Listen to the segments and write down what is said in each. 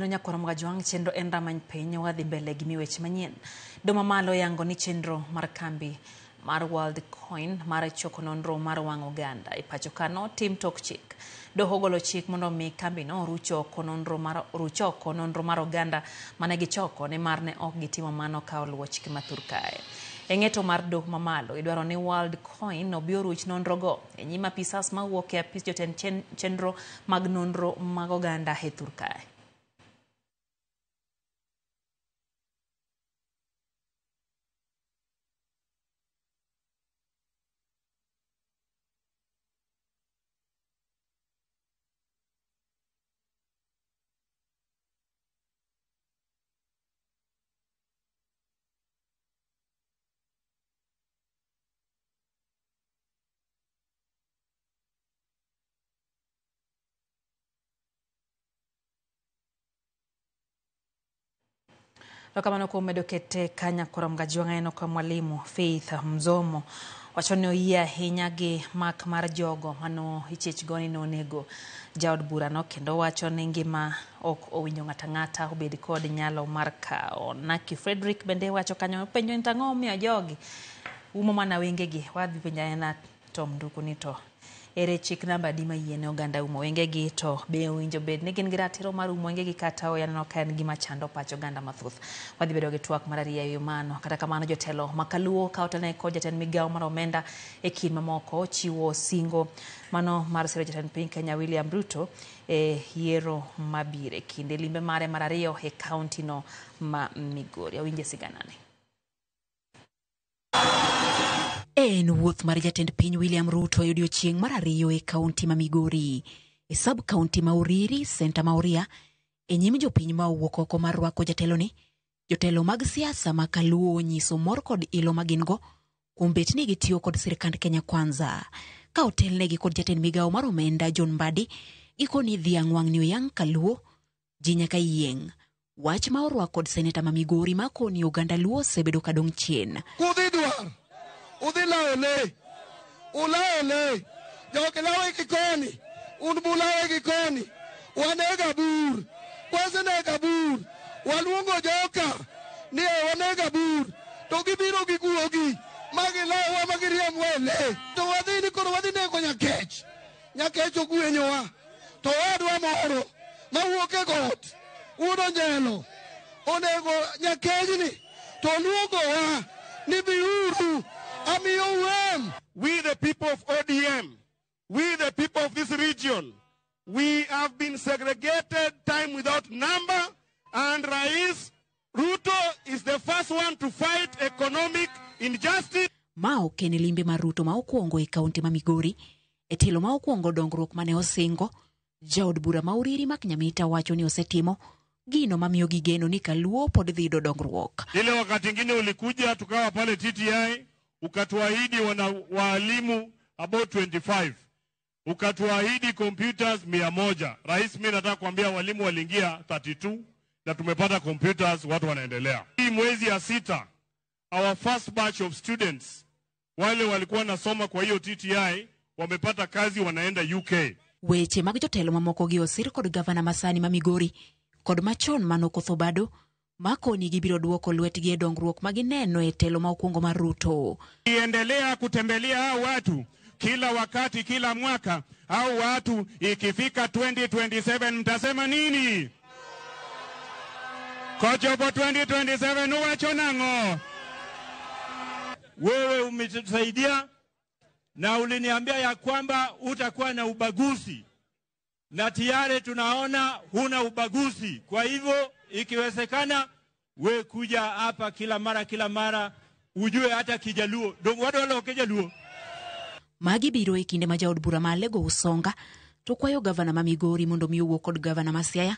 Kendo nyakwar Mgajwang' chenro en ramany piny wadhi mbele gi miweche manyien. Doho mamalo yango ni chenro mar kambi mar World Coin mar choko nonro mar wang' oganda e pacho ka notim tok chik. Doho ogolo chik mondo mi kambino oruch oko nonro mar oruch oko nonro mar oganda mane gichoko nimar ne ok gitimo mano ka oluwo chike ma thur kae. E ng'eto mar doho mamalo idwaro ni World Coin obi oruch nonro go e nyim apisas mawuok e apis jotend chenro mag nonro mag oganda e thur kae. Erokamano kuom medo kete kanyakora Mgajwang' aneno ka mwalimu Faith Mzomo wacho ni oyie ahinya gi mak mar jogo mano ichich go ni nonego jaod burano kendo wacho ni ngima ok owinjo ng'ato ang'ata obed kod nyalo mar kawo. Naki Frederick bende wacho kanyo penjo ni tang'o momiyo jogi umo mana wengegi wadhi penjo anena Tom Nduku ni to ere chik namba adi mayiene oganda umo wengegi to be owinjo bed ni gin gi ratiro mar umo wengegi kata oya aneno ka en gima chando pach oganda mathoth. Wadhi bedo gi twak mar ariyo ewi mano. Kata kamano jotelo ma kaluo ka otelne kod jatend migawo mar omenda e kind mamoko chiwo singo mano mar siro jatend piny Kenya William Ruto e yiero mabiro e kinde limbe mare mar ariyo e kaunti no ma Migori. Awinje siganani. En wuoth mar jatend piny William Ruto e odiechieng' mar ariyo e kaunti ma Migori, e sub kaunti ma Uriri, senta ma Oria, e nyim jopiny ma owuok oko mar rwako jateloni. Jotelo mag siasa ma kaluo onyiso mor kod ilo ma gin go kuom bet ni gitiyo kod sirkand Kenya Kwanza. Ka otelnegi kod jatend migawo mar omenda John Mbadi, gikoni dhiang' wang'ni oyang' kaluo, ji nyaka yieng'. Wach ma orwak kod seneta ma Migori ma koni oganda Luo osebedo kadong' chien. Kudhi dwar, udhi lawo le, ulawo le, jogi lawe gi koni, un bulawe gi koni, wanego abur, kwasenego abur, waluongo joka ni e wanego abur, to gibiro gi guogi, ma gilawowa ma giriembwa e le. To wadhi ni koro wadhi nego Nyakech, Nyakech ogwenyowa, to owadwa moro mawuok e got, wuod Onjelo, onego Nyakechni, to oluongowa ni biuru, amiyou em. We the people of ODM, we the people of this region, we have been segregated time without number, and Rais Ruto is the first one to fight economic injustice. Ma ok en limbe mar Ruto ma okwongo e kaunti ma Migori. E tielo ma okwongo dongruok mane osingo, jaod bura ma Uriri Mark Nyamita wacho ni osetimo gino mamiyo gigeno ni kaluo pod dhi yudo dongruok. Ile wakati ingine ulikuja tukawa pale TTI ukatuahidi wana waalimu about 25, ukatuahidi computers 100. Rais, mimi nataka kuambia walimu waliingia 32 na tumepata computers, watu wanaendelea. Hii mwezi ya 6, our first batch of students wale walikuwa wanasoma kwa hiyo TTI wamepata kazi, wanaenda UK. Weche mag jotelo mamoko gi osir kod gavana masani ma Migori kod machon mano Okotho Obado makoni gibiro duoko lwetgi e dongruok ma gineno e telo ma okwongo mar Ruto. Iendelea kutembelea hao watu kila wakati, kila mwaka. Hao watu ikifika 2027 mtasema nini? Kochopo 2027 uwacho nang'o? Wewe umetusaidia na uliniambia ya kwamba utakuwa na ubaguzi, na tayari tunaona huna ubaguzi. Kwa hivyo ikiwezekana we kuja hapa kila mara kila mara, ujue hata Kijaluo. Dongo wadu walo Kijaluo. Magi biro e kinde ma jaod bura ma Alego Usonga to kwayo gavana ma Migori mondo mi owuo kod gavana ma Siaya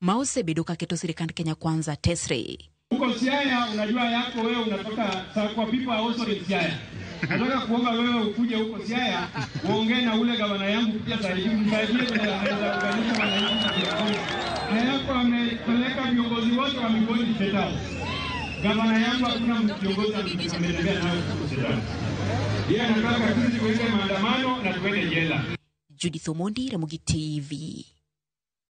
ma osebedo ka keto sirikand Kenya Kwanza tesre. Huko Siaya unajua yako wewe unatoka Sakwa, people are also in Siaya. Nataka kuomba wewe ukuje huko Siaya uongee na ule gavana yangu pia saidie, msaidie vile anaweza kuunganisha wananchi na viongozi. Na yako amepeleka viongozi wote wa Migori State House. Gavana yangu hakuna kiongozi ametembea nayo huko State House. Yeye anataka sisi tuende maandamano na tuende jela. Judith Omondi, Ramogi TV.